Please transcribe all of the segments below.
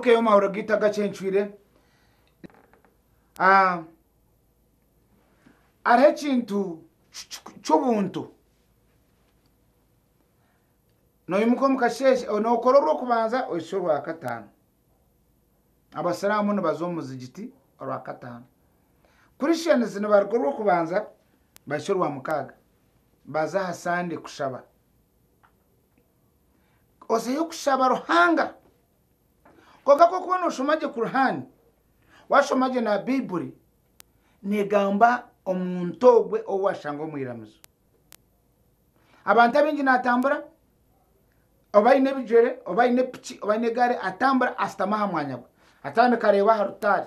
Tugarukeyo omu mahuriro gaitu agacencwire. Ah, hariho ekintu ky'obuntu. Noimuka omu kasheeshe, nookora orw'okubanza ohitsye orwakataano. Abasiraamu nibaza omu muzigiti orwakataano. Christians nibaruga orw'okubanza bahitsya orwamukaaga baza aha Sunday kushaba. Ozeyo kushaba Ruhanga. Kwonka ku orikuba nooshoma gye Kur'ani, waashoma gye na Baiburi, neegamba omuntu ogwe ou waashanga omu iramizo. Abantu abaingi naatambura, oba aine ebigyere, oba aine piki, oba aine egaari, atambura ashutama aha mwanya gwe, atandika areeba aha rutaari.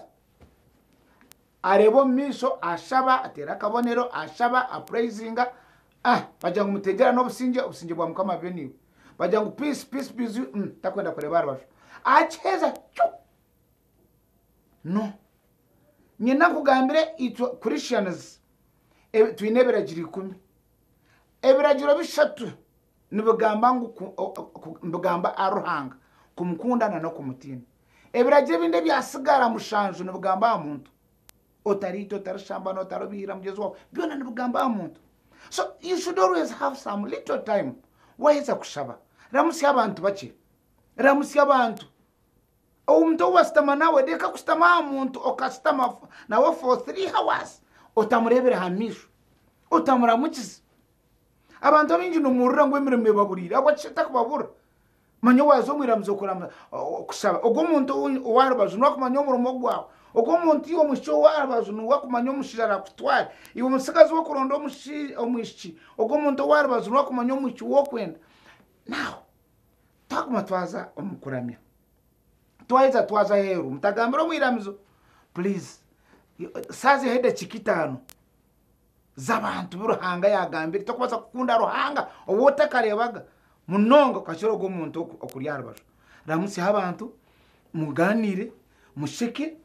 Areeba omu maisho, ashaba, ateera akabonero, ashaba, apureyizinga, ah, bagira ngu mutegyerane obusingye, obusingye bwa Mukama bube naiwe. Bagira ngu peace, peace be with you, mm, takwenda kureeba aha rubaju. Akiheza cu! No. Nyenda nkugambire itwe Christians, twine ebiragiro ikumi. Ebiragiro bishatu nibigamba ngu nibigamba ahari Ruhanga, kumukunda na n'okumutiina. Ebiragiro ebindi ebyasigara mushanju nibigamba aha muntu. Otariita, otarishambana, otaribiihira mugyenzi waawe, byona nibigamba aha muntu. So you should always have some little time waheza kushaba, ramutsya abantu bakye, ramutsya abantu. Omuntu ou washutama nawe, reka kushutama aha muntu okashutama nawe for 3 hours otamureebire aha maisho, otamuramukize. Abantu abaingi nimuhurira ngu emirimo ebaburiire, ahabw'okuba etakubabura. Manya waaza omu iramizo kushaba, ogwo omuntu ow'aha rubaju niwe akumanya omurimo gwawe. Ogwo omuntu iwe omwishiki ow'aha rubaju niwe akumanya omushaija araakutware. Iwe omutsigazi w'okuronda omwishiki, ogwo omuntu ow'aha rubaju niwe akumanya omwishiki ou orikwenda. Now, twaguma twaza omu kuramya, twaheza twaza aheeru, mutagambira omu iramizo, please, saazeho edakiika itaano z'abantu bu Ruhanga yaagambire. Tokubaasa kukunda Ruhanga ou otakareebaga munonga okakira ogwo omuntu okuri aha rubaju. Ramutsyaho abantu, mugaaniire, musheke,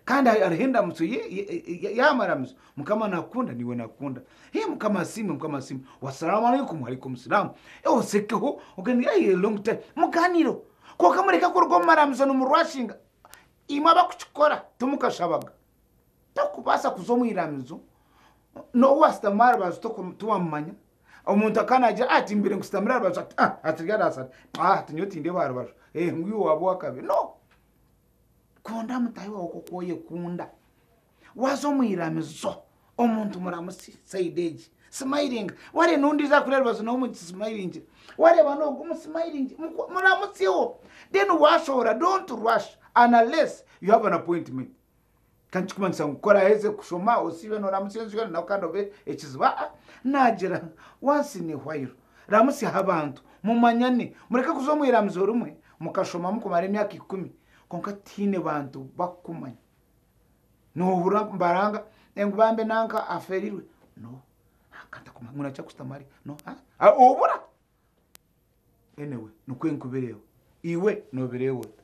kandi hariho endamutso y'aha maramizo. Mukama naakukunda, naiwe naakukunda. Mukama asiimwe, Mukama asiimwe. Wasalaamu alaikum, alaikum salaamu. Osekeho, ogende long time, mugaaniireho. Kwonka mureke kuruga omu maramizo nimurwashinga. Imwe abakukikora timukashabaga. Tokubaasa kuza omu iramizo n'obu waashutama aha rubaju tiwamumanya. Omuntu akaba naagira ati mbaire nkushutamire aha rubaju ati ah ati rya araasa ati ah ati nyowe tindeeba aha rubaju eh ngu iwe waaba ow'akabi. No! Kunda mutaahi waawe nk'oku oyekunda. Waaza omu iramizo omuntu muramutsye sayidi egi, simayiringa. Waareeba n'ondiijo ari kuriya rubaju nawe omusimayiringire. Waareeba n'ogu omusimayiringire, muramutsyeho. Then waashohora don't rush unless you have an appointment. Kandi tikikumanyisa ngu ku oraheze kushoma osiibe nooramutsya enju yoona nawe kandi obe ekizibu. Aa, naagira once in a while ramutsyaho abantu mumanyane mureke kuza omu iramizo rimwe mukashomamu kumara emyaka ikumi kwonka tihaine bantu bakukumanya. Noohurira nibaranga ngu bambe nanka aferirwe no ntakumanya ngu nakya kushutama hariya no obura. Anyway nikwo nkubireeba. Iwe noobireeba ota?